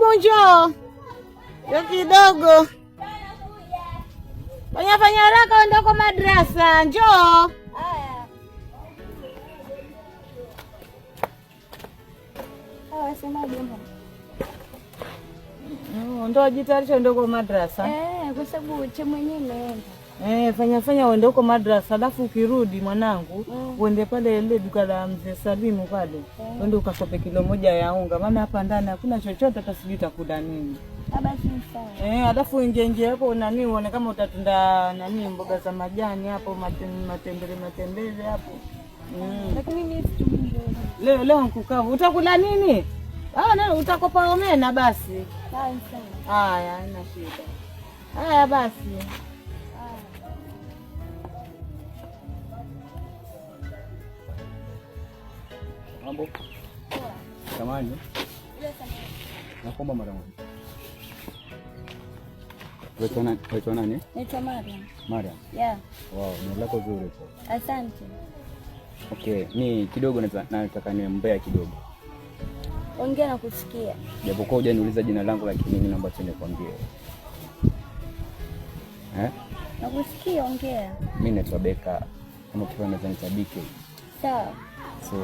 Hebu njoo. Njoo kidogo. Fanya fanya haraka uende kwa madrasa. Njoo. Haya. Wasemaje mbona? Ndo jitayarisha uende kwa madrasa. Eh, kwa sababu cha mwenyewe imeenda. Eh, fanya fanya uende huko madrasa, alafu ukirudi mwanangu, uende pale ile duka la mzee Salimu pale. Uende ukakope kilo 1 ya unga, maana hapa ndani hakuna chochote, hata sijui utakula nini. Basi sawa. Eh, alafu ingie ingie hapo nani uone kama utatunda nani mboga za majani hapo, matembele matembele hapo. Lakini mimi situmii mboga. Leo leo nkukavu. Utakula nini? Ah, na utakopa omena basi. Sawa sawa. Haya, haina shida. Haya basi. Mambo. Samahani. Nakuomba mara moja. Waitwa nani? Naitwa Mariam. Mariam. Yeah. Wow, jina lako zuri tu. Asante. Okay, mi kidogo nataka niwe mbea kidogo. Ongea na kusikia. Japokuwa hujaniuliza jina langu, lakini mimi naomba tu nikwambie. Eh? Nakusikia, ongea. Mimi naitwa Beka. Kama ukipenda unaweza niita BK. Sawa. So,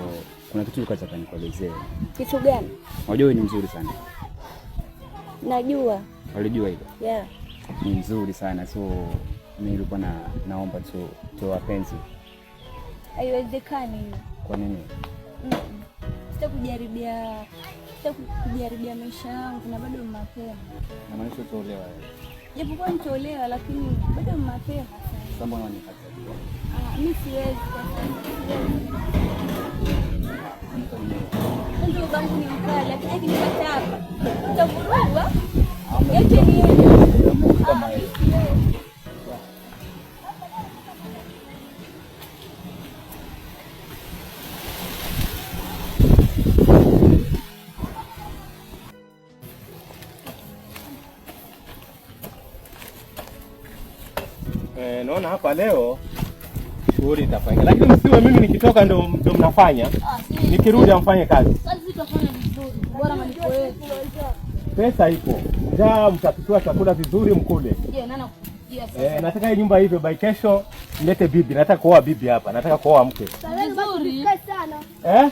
kuna kitu nilikuwa nataka nikuelezee. Kitu gani? Unajua wewe ni mzuri sana. Najua. Walijua hilo? Yeah. Ni mzuri sana. So, mimi nilikuwa naomba tu tuwe wapenzi. Haiwezekani. Kwa nini? Sitakujaribia maisha yangu na bado mapema. Na maanisha utaolewa wewe? Japokuwa nitaolewa lakini bado mapema sana. Sasa mbona unanikataa? Mimi siwezi kwa sababu kwanza babangu ni mkali, lakini akinipata hapa nitavurugwa. Yote ni yeye. Kama hiyo. Naona hapa leo shughuli itafanyika, lakini msiwe mimi nikitoka ndo mnafanya, nikirudi amfanye kazi. Kazi tutafanya vizuri, bora malipo yetu. Pesa ipo, njaa, mtapikiwa chakula vizuri mkule. Je, nani anakupikia sasa? Nataka hii nyumba hivyo by kesho nilete bibi, nataka kuoa bibi hapa, nataka kuoa mke. Vizuri. Eh?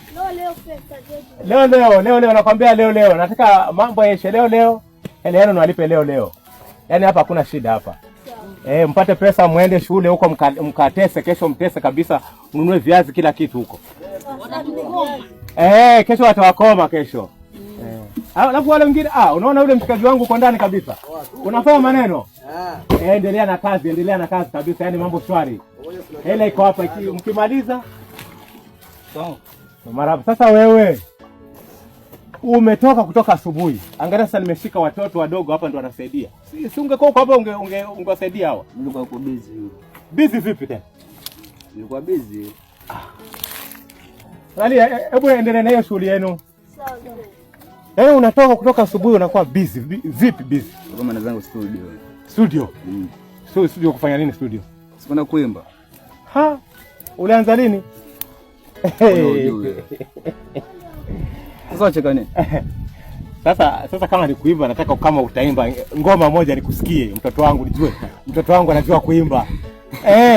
Leo leo leo leo nakwambia leo leo, nataka mambo yaishe leo leo, hela yenu niwalipe leo leo. Yaani hapa hakuna shida hapa. Mpate pesa muende shule huko mkatese kesho, mtese kabisa, mnunue viazi kila kitu huko. Kesho watawakoma kesho. Alafu wale wengine, unaona yule mshikaji wangu uko ndani kabisa. Unafanya maneno? Endelea na kazi, endelea na kazi kabisa, yaani mambo shwari. Hela iko hapa, mkimaliza. Sawa. Mara sasa wewe umetoka kutoka asubuhi. Angalia sasa nimeshika watoto wadogo hapa ndo wanasaidia. Si ungekuwa huko hapa ungewasaidia hawa. Nilikuwa uko busy. Busy vipi tena? Nilikuwa busy. Angalia, hebu endelea na hiyo shughuli yenu. Sawa. Yaani unatoka kutoka asubuhi unakuwa busy. Vipi busy? Kwa maana zangu studio. Studio? Studio kufanya nini studio? Sikwenda kuimba. Ha? Ulianza lini? Sasa wacheka nini? Sasa kama ni kuimba, nataka kama utaimba ngoma moja nikusikie, mtoto wangu nijue. Mtoto wangu anajua kuimba.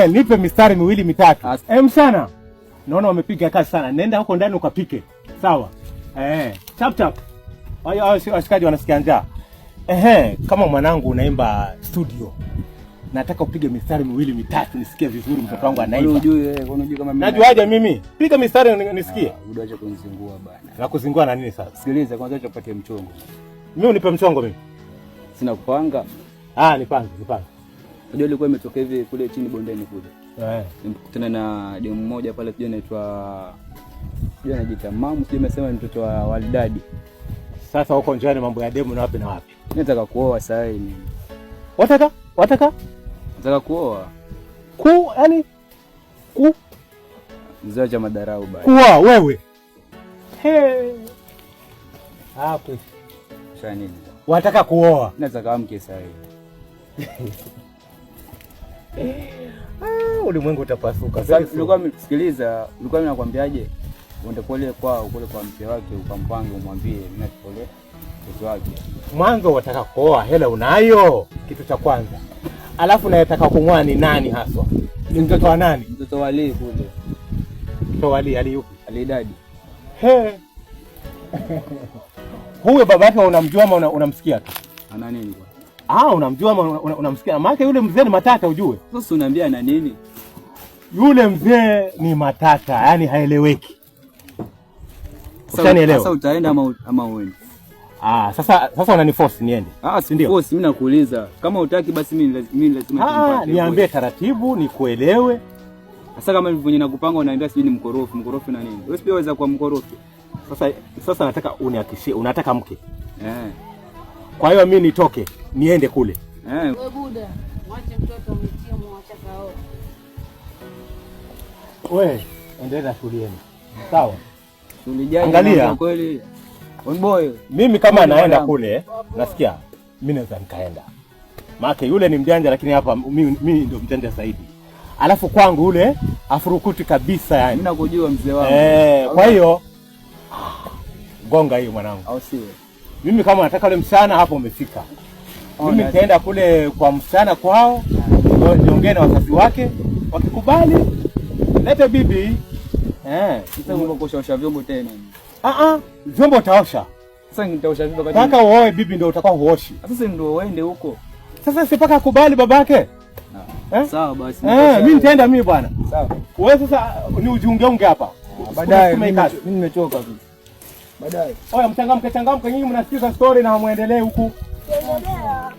Nipe mistari miwili mitatu. Msana. Naona wamepiga kazi sana. Nenda huko ndani ukapike. Sawa. Chap chap. Hayo washikaji wanasikia njaa. Kama mwanangu unaimba studio, nataka upige mistari miwili mitatu nisikie vizuri mtoto wangu anaimba. Unajua wewe, unajua kama mimi. Najuaje mimi? Piga mistari nisikie. Unaacha kunizingua bana. Na kuzingua na nini sasa? Sikiliza kwanza, acha upate mchongo. Mimi unipe mchongo mimi? Sina kupanga. Nipange, nipange. Unajua ilikuwa imetokea hivi kule chini bondeni kule. Nilikutana na demu mmoja pale, sijui anaitwa, sijui anajiita Mamu, sijui amesema ni mtoto wa Walidadi. Sasa huko njiani mambo ya demu na wapi na wapi? Mimi nataka kuoa sasa hivi. Wataka? Wataka? Nataka kuoa. Ku, yani ku Mzee cha madarau bana. Kuoa wewe. He. Hapo. Sasa nini? Wataka kuoa. Nataka mke sasa hivi. Ulimwengu utapasuka. Sasa nilikuwa nimesikiliza, nilikuwa mimi nakwambiaje? Uende kule kwao kule kwa mke wake ukampange umwambie mimi nataka mtoto wake. Mwanzo wataka kuoa, hela unayo, kitu cha kwanza. Alafu nayetaka kumwoa ni nani haswa? Ni mtoto wa nani? Mtoto wa Ali kule. Mtoto wa Ali, Ali yupi? Ali Dadi. He. Huyo baba yake unamjua ama unamsikia tu? Ana nini kwa? Ah, unamjua ama unamsikia? Maana yule mzee ni matata ujue. Sasa unaambia ana nini? Yule mzee ni matata, yani haeleweki. Ushanielewa? Sasa utaenda ama uende? Ah, sasa unaniforce niende. Ah, si force, mimi nakuuliza. Kama hutaki basi mimi lazima nimpate. Niambie taratibu nikuelewe. Sasa kama mwenye nakupanga unaambia sijui ni mkorofi, mkorofi na nini? Wewe pia waweza kuwa mkorofi. Sasa nataka unihakikishie unataka mke. Eh. Kwa hiyo mimi nitoke niende kule. Eh. Wewe buda, mwache mtoto mtie mwacha kao. Wewe endelea shughuli yenu. Sawa. Shughuli angalia kweli. Boy. Mimi kama naenda kule, nasikia mimi naweza nikaenda. Maana yule ni mjanja lakini hapa mimi ndio mjanja zaidi. Alafu kwangu yule afurukuti kabisa yani. Mimi nakujua mzee wangu. Kwa hiyo gonga hiyo mwanangu. Au sio? Mimi kama nataka yule msichana hapo umefika. Mimi nitaenda kule kwa msichana kwao, niongee na wazazi wake, wakikubali lete bibi. Sasa unaosha vyombo tena. Vyombo utaosha. Sasa nitaosha vyombo wakati Paka uoe bibi ndio utakuwa huoshi. Sasa ndio uende huko. Sasa si paka kubali babake. Sawa basi. Mimi nitaenda mimi bwana. Sawa. Wewe sasa ni ujiungeunge hapa. Baadaye mimi nimechoka tu. Baadaye. Oya mchangamke changamke, nyinyi mnasikiza story na muendelee huku. Tuendelea.